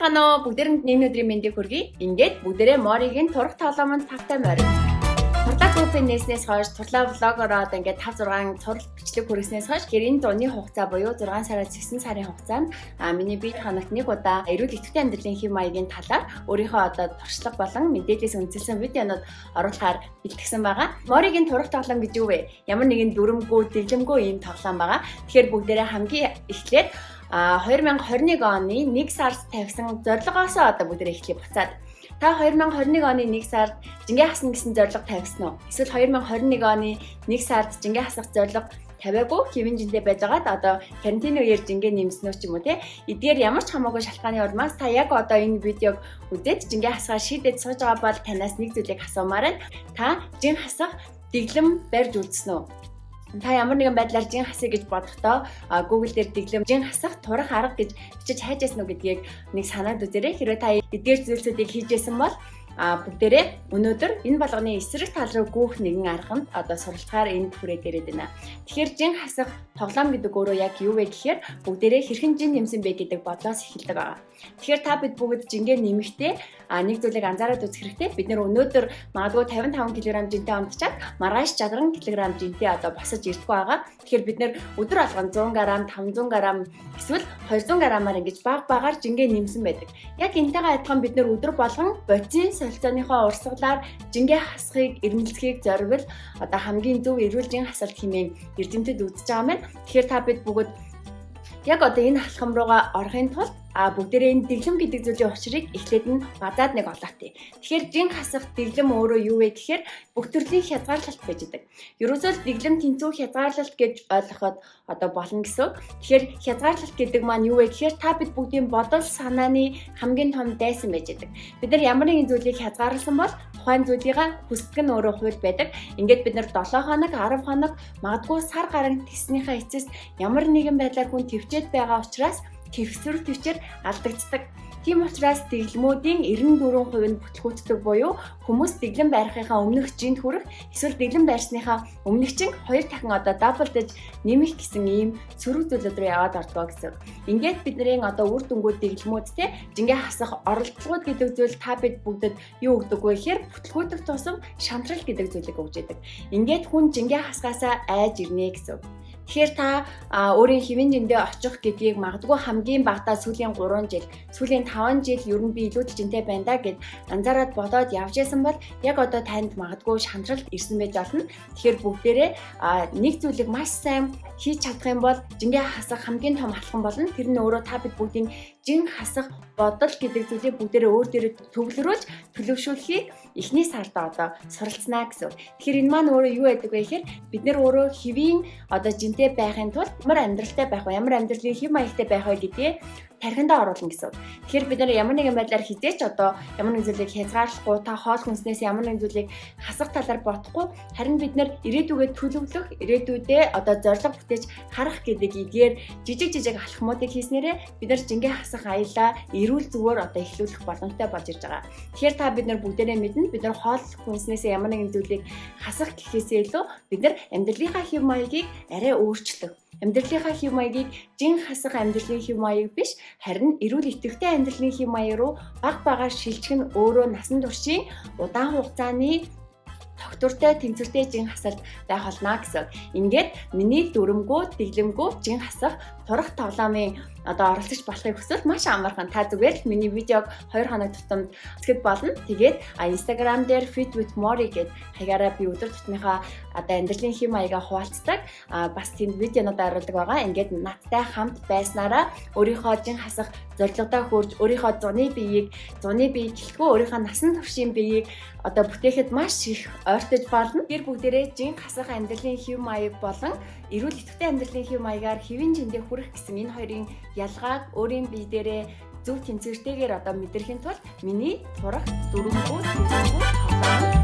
Байцгаана уу? Бүгдээрэнд энэ өдрийн мэндийг хүргэе. Ингээд бүгдээрээ Моригийн турах тоглоомонд тавтай морь. Турлаа группийн нээснээс хойш Турлаа vlog ороо одоо ингээд 5 6 цуврал бичлэг хүргэснээс хойш тэгэхээр энэ зуны хугацаа буюу 6 сараас 9 сарын хугацаанд миний бие хоногт нэг удаа эрүүл идэвхтэй амьдралын хэв маягийн талаар өөрийнхөө одоо туршлага болон мэдээлэлээс үндэслэн видеонууд оруулахаар бэлтгэсэн байгаа. Моригийн турах тоглоом гэж юу вэ? Ямар нэгэн дүрэмгүй, дэглэмгүй ийм тоглоом байгаа. Тэгэхээр бүгдээрээ хамгийн эхлээд 2021 оны 1 сард тавьсан зорилгоосоо одоо бүгдээрээ эхлэе буцаад. Та 2021 оны 1 сард жингээ хасна гэсэн зорилго тавьсан уу? Эсвэл 2021 оны 1 сард жингээ хасах зорилго тавиагүй хэвэн жиндээ байжгаад одоо карантин үеэр жингээ нэмсэн үү ч юм уу, те. Эдгээр ямар ч хамаагүй шалтгааны улмаас та яг одоо энэ видеог үзээд жингээ хасгаар шийдээд сууж байгаа бол танаас нэг зүйлийг асуумаар байна. Та жин хасах дэглэм барьж үзсэн үү? Та ямар нэгэн байдлаар жин хасъя гэж бодохдоо Google дээр дэглэм, жин хасах турах арга гэж бичиж хайж ясан уу гэдгийг нэг санаад үзээрэй. Хэрвээ та эдгээр зүйлсүүдийг хийж байсан бол бүгдээрээ өнөөдөр энэ болгоны эсрэг тал руу гүйх нэгэн арганд одоо суралцахаар энд хүрээд ирээд байна. Тэгэхээр жин хасах тоглоом гэдэг өөрөө яг юу вэ гэхээр бүгдээрээ хэрхэн жин нэмсэн бэ гэдэг бодлоос эхэлдэг байгаа. Тэгэхээр та бид бүгд жингээ нэмэхдээ нэг зүйлийг анзаараад үзэх хэрэгтэй. Бид нэр өнөөдөр магадгүй 55 кг жинтэй унтчаад маргааш 60 кг жинтэй одоо босож ирдэггүй байгаа. Тэгэхээр бид нэр өдөр болгон 100 г, 500 г эсвэл 200 г-аар ингэж баг багаар жингээ нэмсэн байдаг. Яг энтэйгээ адилхан бид нэр өдөр болгон бодисын солилцооныхоо урсгалаар жингээ хасахыг, ирмэлцэхийг зориул одоо хамгийн зөв эрүүл жин хасалт хэмээн эрдэмтэд үзэж байгаа маань. Тэгэхээр та бид бүгд яг одоо энэ алхам руугаа орохын тулд бүгдээрээ энэ дэглэм гэдэг зүйлийн учрыг эхлээд нь базаад нэг олоотъя. Тэгэхээр жин хасах дэглэм өөрөө юу вэ гэхээр бүх төрлийн хязгаарлалт байж байгаа. Ерөөсөө л дэглэм тэнцүү хязгаарлалт гэж ойлгоход одоо болно гэсэн. Тэгэхээр хязгаарлалт гэдэг маань юу вэ гэхээр та бид бүгдийн бодол санааны хамгийн том дайсан байж байгаа. Бид нар ямар нэгэн зүйлийг хязгаарласан бол тухайн зүйлийнхаа хүсдэг нь өөрөө хууль байдаг. Ингээд бид нар 7 хоног, 10 хоног, магадгүй сар гарan тэгснийхээ эцэст ямар нэгэн байдлаар хүн төвчээд байгаа учраас твсэр төвчээр алдагддаг. Тийм учраас дэглэмүүдийн 94% нь бүтлгүүтдэг буюу хүмүүс дэглэм байрахынхаа өмнөх жинд хүрэх эсвэл дэглэм байрсныхаа өмнөх чин хоёр дахин одоо double дэж нэмэх гэсэн ийм сөрөг зүйлүүд рүү яваад ордгоо гэсэн. Ингээд бидний одоо үр дүнгууд дэглэмүүд, те, жингээ хасах оролдлогууд гэдэг зүйл та бид бүгдэд юу өгдөг вэ гэхээр бүтлгүүтэх тусам шантрал гэдэг зүйлийг өгч яадаг. Ингээд хүн жингээ хасгаасаа айж ирнэ гэсэн. Тэгэхээр та өөрийн хэвэн жиндээ очих гэдгийг магадгүй хамгийн багадаа сүүлийн 3 жил, сүүлийн 5 жил ер нь би илүү жинтэй байна да гэд анзаараад бодоод явж исэн бол яг одоо танд магадгүй шантралт ирсэн байж болно. Тэгэхээр бүгдээрээ нэг зүйлийг маш сайн хийж чадах юм бол жингээ хасах хамгийн том алхам болно. Тэр нь өөрөө та бид бүгдийн жин хасах бодол гэдэг зүйлийг бүгдээрээ өөр дээрээ төвлөрүүлж төлөвшүүлэхийг эхний сард одоо суралцнаа гэсэн. Тэгэхээр энэ маань өөрөө юу байдаг вэ гэхээр бид нэр өөрөө хэвийн одоо жинтэй байхын тулд ямар амьдралтай байх вэ, ямар амьдралын хэв маягтай байх вэ гэдгээ тархиндаа оруулна гэсэн. Тэгэхээр бид нар ямар нэгэн байдлаар хэзээ ч одоо ямар нэгэн зүйлийг хязгаарлахгүй, та хоол хүнснээс ямар нэгэн зүйлийг хасах талаар бодохгүй, харин бид нар ирээдүгээ төлөвлөх, ирээдүйдээ одоо зорилго бүтээж харах гэдэг эдгээр жижиг жижиг алхмуудыг хийснээрээ бид нар жингээ хасах аялаа эрүүл зүгээр одоо эхлүүлэх боломжтой болж ирж байгаа. Тэгэхээр та бид нар бүгдээрээ мэднэ, бид нар хоол хүнснээс ямар нэгэн зүйлийг хасах гэхээсээ илүү бид нар амьдралынхаа хэв маягийг арай өөрчлөх, амьдралынхаа хэв маягийг жин хасах амьдралын хэв маяг биш, харин эрүүл идэвхтэй амьдралын хэв маяг руу баг багаар шилжих нь өөрөө насан туршийн удаан хугацааны тогтвортой, тэнцвэртэй жин хасалт байх болно гэсэн. Ингээд миний дүрэмгүй, дэглэмгүй жин хасах турах тоглоомын одоо оролцогч болохыг хүсвэл маш амархан. Та зүгээр л миний видеог 2 хоног тутамд үзэхэд болно. Тэгээд Instagram дээр Fit with Mori гэд хаягаараа би өдөр тутмынхаа одоо амьдралын хэв маягаа хуваалцдаг. Бас тэнд видеонууд оруулдаг байгаа. Ингээд надтай хамт байснараа өөрийнхөө жин хасах зорилгодоо хүрж, өөрийнхөө зуны биеийг, зуны бие гэлтгүй, өөрийнхөө насан туршийн биеийг одоо бүтээхэд маш их ойртож болно. Тэр бүгдээрээ жин хасах амьдралын хэв маяг болон эрүүл идэвхтэй амьдралын хэв маягаар хэвийн жиндээ хүрэх гэсэн энэ хоёрын ялгааг өөрийн бие дээрээ зөв тэнцвэртэйгээр одоо мэдрэхийн тулд миний турах дүрэмгүй, дэглэмгүй тоглоом